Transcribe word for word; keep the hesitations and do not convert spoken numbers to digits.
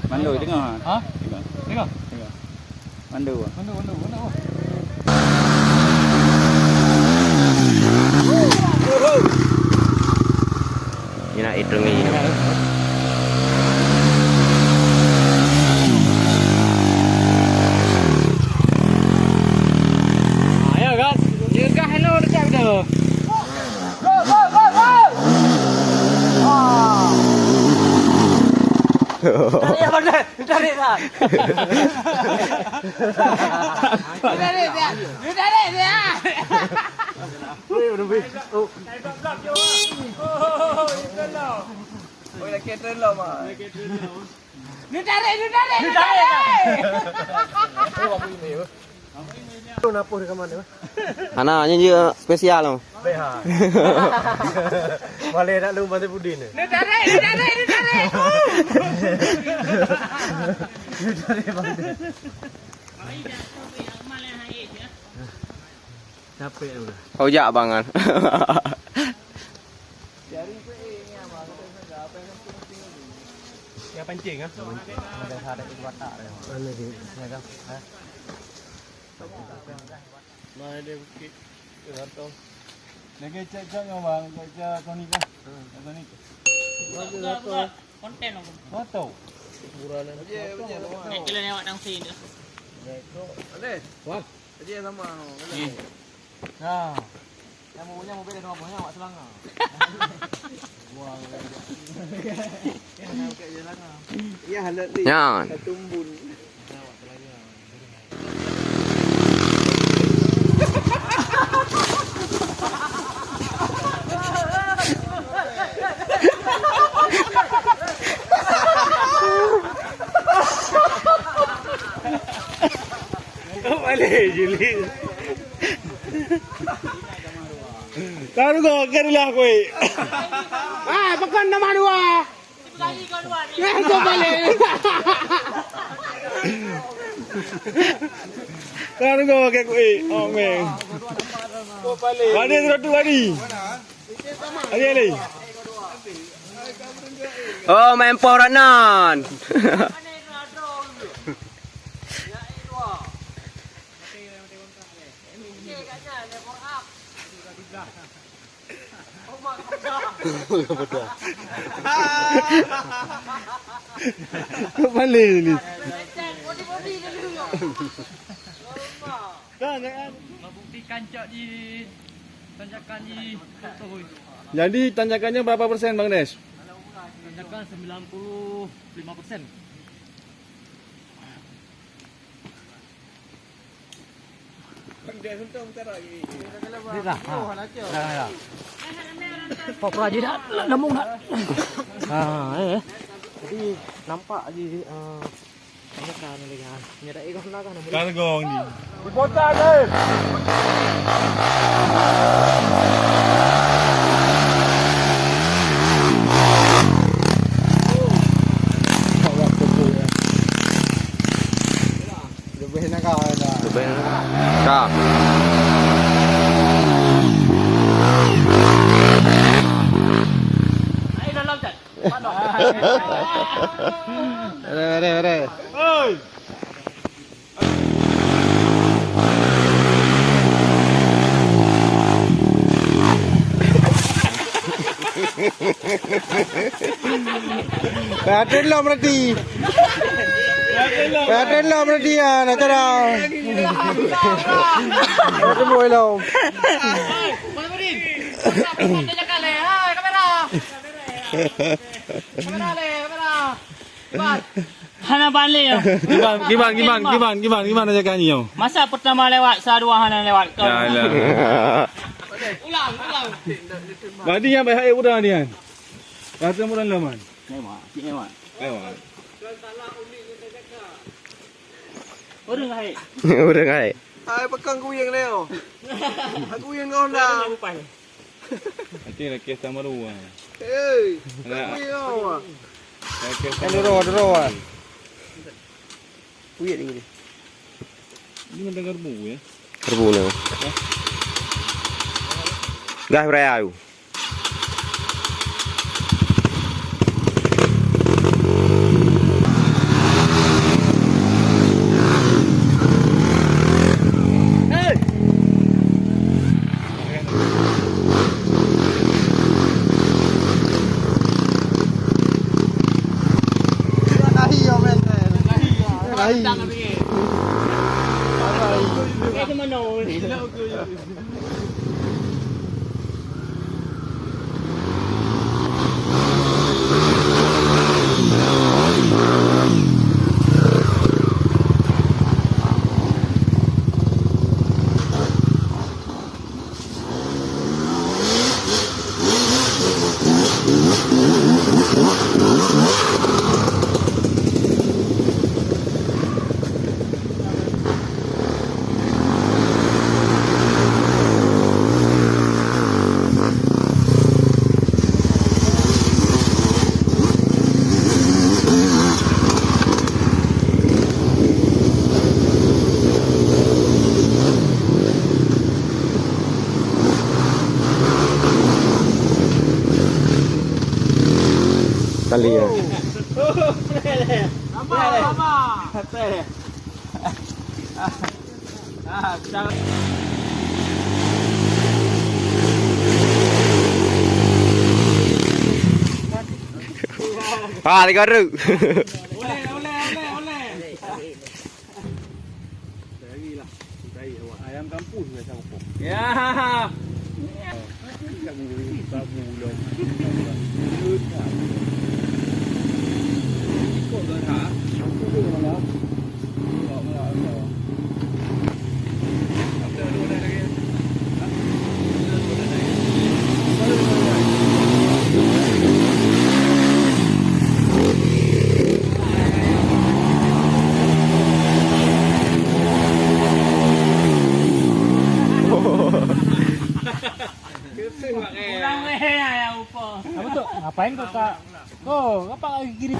Mandoi tengah. Ha? Tengah. Tengah. Tengah. Mandoi. Mandoi, mandoi, mandoi. Ni nak hitung ni. Ayo, gas. Nyegah hello dekat tu. Go, go, go, go! Ah. Tarik, abang, tarik, tarik, tarik. Tarik, tarik. Tarik, tarik. Oi, lagi tren lah, Mak. Tarik, tarik, tarik. Hana, nyan jeuet spesial tu. Beh, ha. Malèe nak lu Bang Saifuddin ni. Dia tarik, dia tarik, dia tarik. Dia tarik, Bang. Capek dah. Kau jak, Bang, kan? Yang pancing, ah? Mana dia? Ya, kan? Ha? Nah, dia bukit. Dia rantau. Lagi cek-cek nyoe, Bang. Cek-cek Tony lah. Hmm. Tony. Lagi rantau. Konten aku. Rantau. Kuburan. Naik jalan lewat tang sini. Ada. Wah. Aja sama. Nah. Yang mau punya mobil ada apa? Awak selanga. Wah. Yang nak pakai je selanga. Ya, halat ni. Nyan. Satu embun. Kau balik, Juli. Taruh kau, karilah kau. Ah, pekan nama dua. Nah, kau balik. Kan kau pakai kuih. Oh, meng. Kau balik. Ada satu hari. Hari, hari. Oh, main poh Ratnan. Kau balik ni. Dah, jangan. Membuktikan cak di tanjakan di Totoy. Jadi tanjakannya berapa persen, Bang Des? Tanjakan sembilan puluh lima persen. Dah, dah, dah. Pok raja dah, dah, dah. Ah, eh. Jadi nampak je, eh, mereka ni kan. Nyata ikon lah kan. Kargong ni. Di kota ni. Leubeh na ka, ka. Leubeh na ka. Ka. Ada, ada, ada. Oi. Paten lom roti. Paten lom roti ya, nak cara. Paten boy lom. Hana balik ya. Kiban, kiban, kiban, kiban, kiban, kiban aja kan yo. Masa pertama lewat, sa dua hana lewat. Ya Allah. Ulang, ulang. Badi yang baik hai udah ni kan. Rasa murah laman. Nyawa, cik nyawa. Nyawa. Urang hai. Urang hai. Hai, pegang kuyang leo. Aku yang kau nak. Nanti nak kisah malu. Hei, pegang kuyang kau. Nak kisah. Duro, duro. Kuyang ni. Ini mendengar bu ya. Kerbau ni. Gas beraya tu. Tali ya. Ah, tiga ru. Ayam kampus biasa apa? Ya. Apa tu? Ngapain kau, Kak? Oh, apa lagi kiri?